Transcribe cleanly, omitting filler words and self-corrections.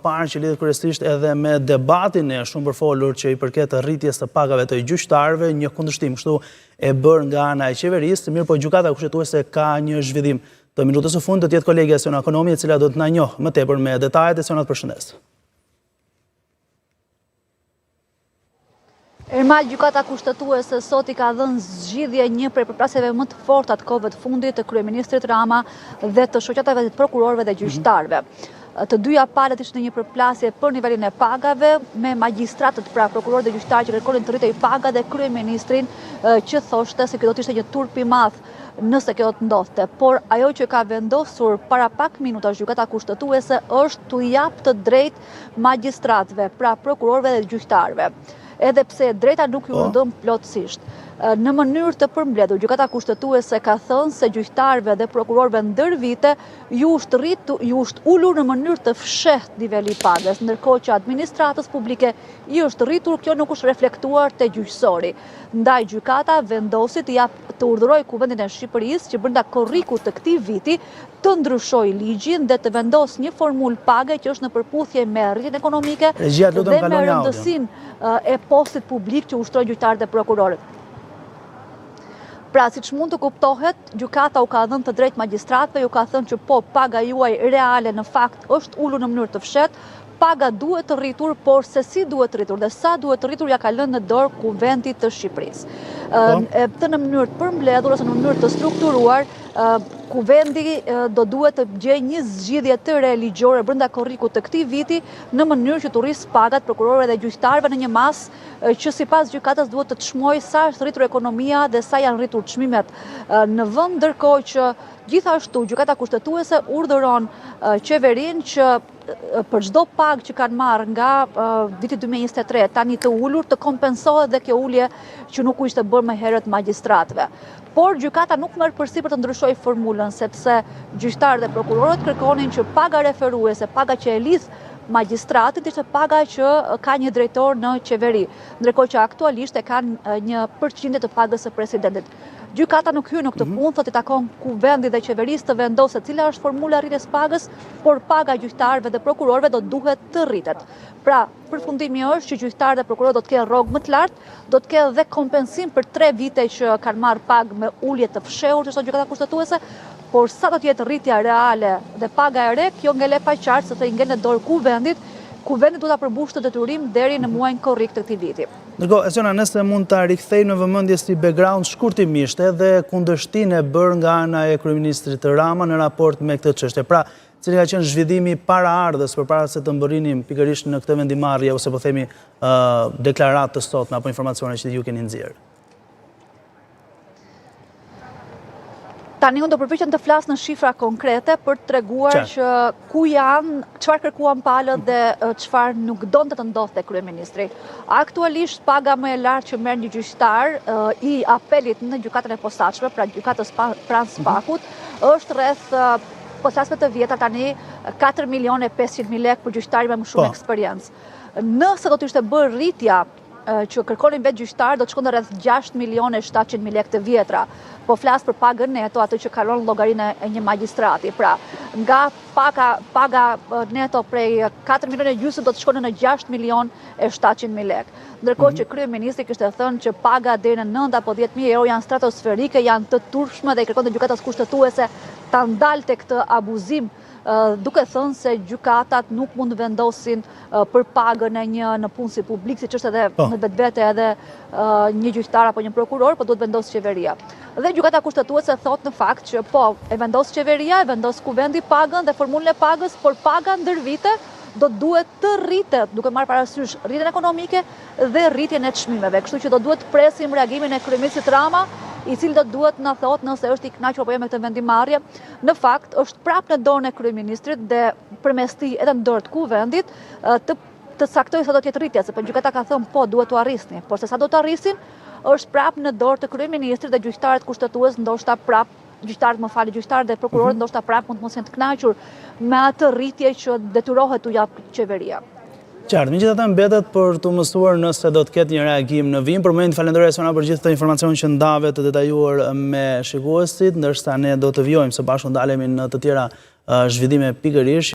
parë që lidhet kryesisht edhe me debatin e shumëpërfolur që i përket rritjes së pagave të gjyqtarëve, një kundërshtim kështu e bërë nga ana e qeverisë, mirëpo gjykata kushtetuese ka një zhvillim të minutës së fundit, do të jetë kolegja Siona Konomi e cila do të na njohë më tepër me detajet e Siona të përshëndes. Ermal Gjykata Kushtetuese sot i ka dhënë zgjidhje një prej përplasjeve më të forta të kohëve të fundit të kryeministrit Rama dhe të shoqatave të prokurorëve dhe gjyqtarëve. Të dyja palët ishin në një përplasje për nivelin e pagave me magjistratët pra prokurorët dhe gjyqtarët që kërkonin të rritej paga dhe kryeministrin që thoshte se kjo do të ishte një turp i madh nëse kjo do të ndodhte. Por ajo që ka vendosur para pak minutash Gjykata Kushtetuese është t'u japë të drejtë magjistratëve, pra prokurorëve dhe gjyqtarëve, edhe pse e drejta nuk iu po. dhënë plotësisht. Në mënyrë të përmbledhur, Gjykata Kushtetuese ka thënë se gjyqtarëve dhe prokurorëve ndër vite ju është rritu, ju është ulur në mënyrë të fshehtë niveli i pagës, ndërkohë që administratës publike i është rritur, kjo nuk është reflektuar te gjyqësori. Ndaj gjykata vendosi të japë të urdhërojë Kuvendin e Shqipërisë që brenda korrikut të këtij viti të ndryshojë ligjin dhe të vendosë një formulë page që është në përputhje me rritjen ekonomike dhe me rëndësinë e postit publik që ushtrojnë gjyqtarët dhe prokurorët. Pra, siç mund të kuptohet, gjykata u ka dhënë të drejtë magjistratëve, ju ka thënë që po, paga juaj reale në fakt është ulur në mënyrë të fshehtë, paga duhet të rritur, por se si duhet rritur dhe sa duhet rritur ia ka lënë në dorë Kuvendit të Shqipërisë. Po. E të në mënyrë të përmbledhur ose në mënyrë të strukturuar, Kuvendi do duhet të gjejë një zgjidhje të re ligjore brenda korrikut të këtij viti në mënyrë që t'u rrisë pagat prokurorëve dhe gjyqtarëve në një masë që sipas gjykatës duhet të çmojë sa është rritur ekonomia dhe sa janë rritur çmimet në vend, ndërkohë që gjithashtu gjykata kushtetuese urdhëron qeverinë që për çdo pagë që kanë marrë nga viti 2023 tani të ulur të kompensohet dhe kjo ulje që nuk u ishte bërë më herët magjistratëve. Por gjykata nuk merr përsipër të ndryshojë formulën sepse gjyqtarët dhe prokurorët kërkonin që paga referuese, paga që e lidh magjistratin, të ishte paga që ka një drejtor në qeveri, ndërkohë që aktualisht e kanë një përqindje të pagës së presidentit. Gjykata nuk hyn në këtë mhm. punë, thotë i takon kuvendit dhe qeverisë të vendosë se cila është formula e rritjes pagës, por paga e gjyqtarëve dhe prokurorëve do duhet të rritet. Pra, përfundimi është që gjyqtarët dhe prokurorët do të kenë rrogë më të lartë, do të kenë dhe kompensim për 3 vite që kanë marrë pagë me ulje të fshehur, siç thotë gjykata kushtetuese, por sa do të jetë rritja reale dhe paga e re, kjo ngel e paqartë sepse i ngel në dorë kuvendit, kuvendi duhet ta përmbushë këtë detyrim deri në muajin korrik të këtij viti. Ndërkohë, Esiona, nëse mund ta rikthejmë në vëmendje si background shkurtimisht edhe kundërshtinë e bërë nga ana e kryeministrit Rama në raport me këtë çështje. Pra, cili ka qenë zhvillimi paraardhës përpara se të mbërrinim pikërisht në këtë vendimmarrje ose po themi deklaratë të sotme apo informacione që ju keni nxjerrë? Tani unë do përpiqem të flas në shifra konkrete për të treguar që ku janë, çfarë kërkuan palët dhe çfarë nuk donte të ndodhte kryeministri. Aktualisht paga më e lartë që merr një gjyqtar i apelit në gjykatën e posaçme, pra gjykatës pranë mhm. SPAK-ut, është rreth po flas me të vjetra tani 4 milionë e 500 mijë lekë për gjyqtarin me më shumë po. eksperiencë. Nëse do të ishte bërë rritja që kërkonin vetë gjyqtarët do të shkonte rreth 6 milionë e 700 mijë lekë të vjetra. Po flas për pagën neto, atë që kalon në llogarinë e një magjistrati. Pra, nga paga, paga neto prej 4 milionë e gjysmë do të shkonte në 6 milionë e 700 mijë lekë. Ndërkohë mhm. që kryeministri kishte thënë që paga deri në 9 apo 10 mijë euro janë stratosferike, janë të turpshme dhe i kërkonte gjykatës kushtetuese ta ndalte këtë abuzim duke thënë se gjykatat nuk mund të vendosin për pagën e një nëpunësi publik, siç është edhe po. në vetvete edhe një gjyqtar apo një prokuror, po duhet të vendosë qeveria. Dhe gjykata kushtetuese thotë në fakt që po, e vendos qeveria, e vendos kuvendi pagën dhe formulën e pagës, por paga ndër vite do duhet të rritet, duke marrë parasysh rritjen ekonomike dhe rritjen e çmimeve. Kështu që do duhet të presim reagimin e kryeministrit Rama, i cili do duhet na thotë nëse është i kënaqur apo jo me këtë vendimmarrje. Në fakt, është prapë në dorën e kryeministrit dhe përmes tij edhe në dorë të kuvendit të të caktojë sa do të jetë rritja, sepse gjykata ka thënë po duhet t'ua rrisni, por se sa do ta rrisin është prapë në dorë të kryeministrit dhe gjyqtarët kushtetues ndoshta prapë gjyqtarët më falni, gjyqtarët dhe prokurorët mhm. ndoshta prapë mund të mos jenë të kënaqur me atë rritje që detyrohet t'u japë qeveria. Qartë, megjithatë mbetet për t'u mësuar nëse do të ketë një reagim në vijim. Për momentin të falenderoj Esiona për gjithë këtë informacion që ndave të detajuar me shikuesit, ndërsa ne do të vijojmë së bashku ndalemi në të tjera zhvillime pikërisht.